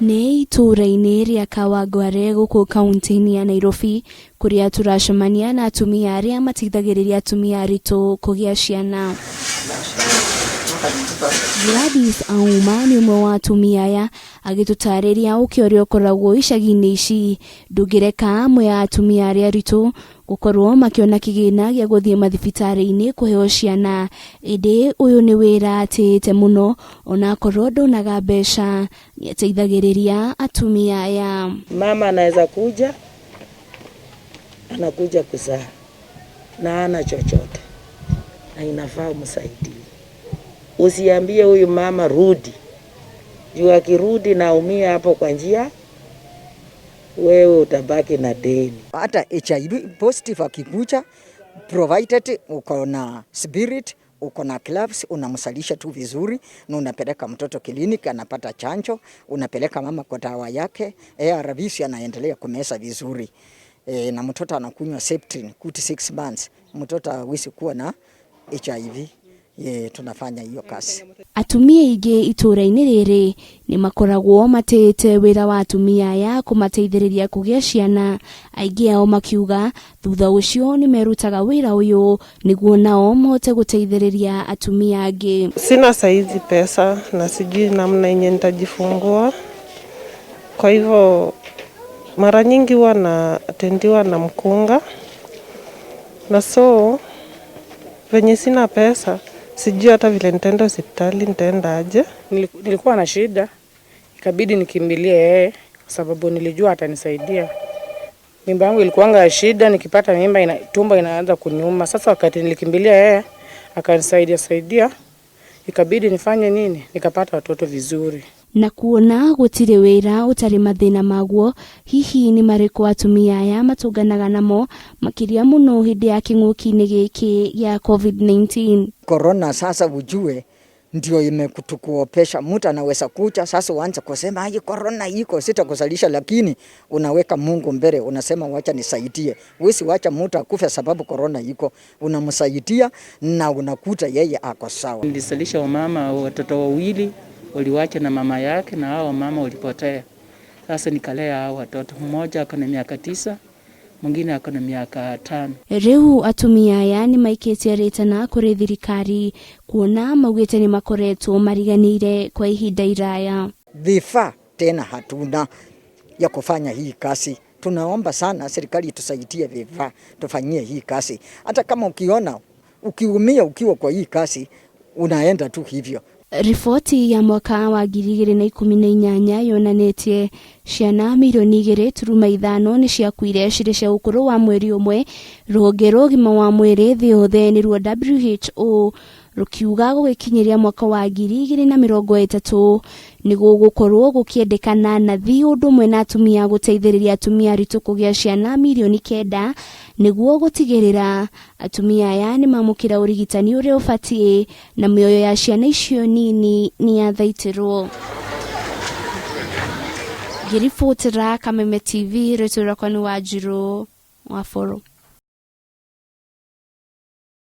Nĩ itũũra-inĩ rĩa Kawangware gũkũ kaũntĩ-inĩ ya Nairobi kũrĩa tũracemania na atumia arĩa mateithagĩrĩria atumia aritũ kũgĩa ciana. Gladys Auma nĩ ũmwe wa atumia aya agĩtũtarĩria ũkĩ ũrĩa ũkoragwo icagi-inĩ ici ndũngĩreka amwe a atumia arĩa aritũ gũkorwo makĩona kĩgĩna gĩa gũthiĩ mathibitarĩ-inĩ kũheo ciana, ĩndĩ ũyũ nĩ wĩra atĩĩte mũno onakorwo ndonaga mbeca, nĩateithagĩrĩria atumia aya. Mama anaweza kuja, anakuja kuzaa na hana chochote, na inafaa umsaidie. Usiambie huyu mama rudi, juu akirudi naumia hapo kwa njia, wewe utabaki na deni. Hata HIV positive akikuja, provided uko na spirit, uko na gloves, unamsalisha tu vizuri na unapeleka mtoto kliniki, anapata chanjo, unapeleka mama kwa dawa yake, ARVs anaendelea kumeza vizuri. Na mtoto anakunywa Septrin good 6 months, mtoto hawezi kuwa na HIV. Tunafanya hiyo kazi. Atumia aingĩ itũũra-inĩ rĩrĩ nĩ makoragwo matĩĩte wĩra wa atumia aya kũmateithĩrĩria kũgĩa ciana, aingĩ ao makiuga thutha ũcio nĩ merutaga wĩra ũyũ nĩguo nao mahote gũteithĩrĩria atumia angĩ. Sina saizi pesa na sijui namna yenye nitajifungua. Kwa hivyo mara nyingi huwa natendiwa na mkunga, na so venye sina pesa sijui hata vile nitaenda hospitali nitaenda aje. Nilikuwa na shida, ikabidi nikimbilie yeye kwa sababu nilijua atanisaidia. Mimba yangu ilikuwanga ya shida, nikipata mimba tumbo inaanza kuniuma. Sasa wakati nilikimbilia yeye akanisaidia saidia, ikabidi nifanye nini, nikapata watoto vizuri. Na kuona gũtirĩ wĩra ũtarĩ mathĩna maguo, hihi nĩ marĩkũ atumia aya matũnganaga namo makĩria mũno hĩndĩ ya kĩng'ũki-inĩ gĩkĩ gĩa COVID-19? Corona sasa ujue ndio imekutukuopesha. Mtu anaweza kuja sasa uanze kusema ai, corona iko sitakusalisha, lakini unaweka Mungu mbele, unasema wacha nisaidie. Huwezi wacha mtu akufe sababu corona iko, unamsaidia na unakuta yeye ako sawa. Nilisalisha wamama watoto wawili waliwacha na mama yake, na hao wamama walipotea. Sasa nikalea hao watoto, mmoja ako na miaka 9, mwingine ako na miaka 5. Rĩu atumia aya nĩ maikĩtie rĩtana kũrĩ thirikari kuona maugĩte nĩ makoretwo mariganĩire kwa ihinda iraya. Vifaa tena hatuna ya kufanya hii kazi. Tunaomba sana serikali itusaidie vifaa tufanyie hii kazi. Hata kama ukiona ukiumia ukiwa kwa hii kazi unaenda tu hivyo. Riboti ya mwaka wa 2018 yonanĩtie ciana mirioni 2.5 nĩ ciakuire cirĩ cia ũkũrũ wa mweri ũmwe. Rũhonge rwa ũgima wa mwĩrĩ thĩ yothe nĩruo WHO rũkiuga gũgĩkinyĩria mwaka wa 2030 nĩ gũgũkorwo gũkĩendekana nathi ũndũ ũmwe na atumia gũteithĩrĩria atumia aritũ kũgĩa ciana mirioni 9 nĩguo gũtigĩrĩra atumia aya nĩ mamũkĩra ũrigitani ũrĩa ũbatiĩ na mĩoyo ya ciana icio nini nĩ yathaitĩrwo. Ngĩribotera Kameme TV, rĩtwa rĩakwa nĩ Wanjirũ wa Boro.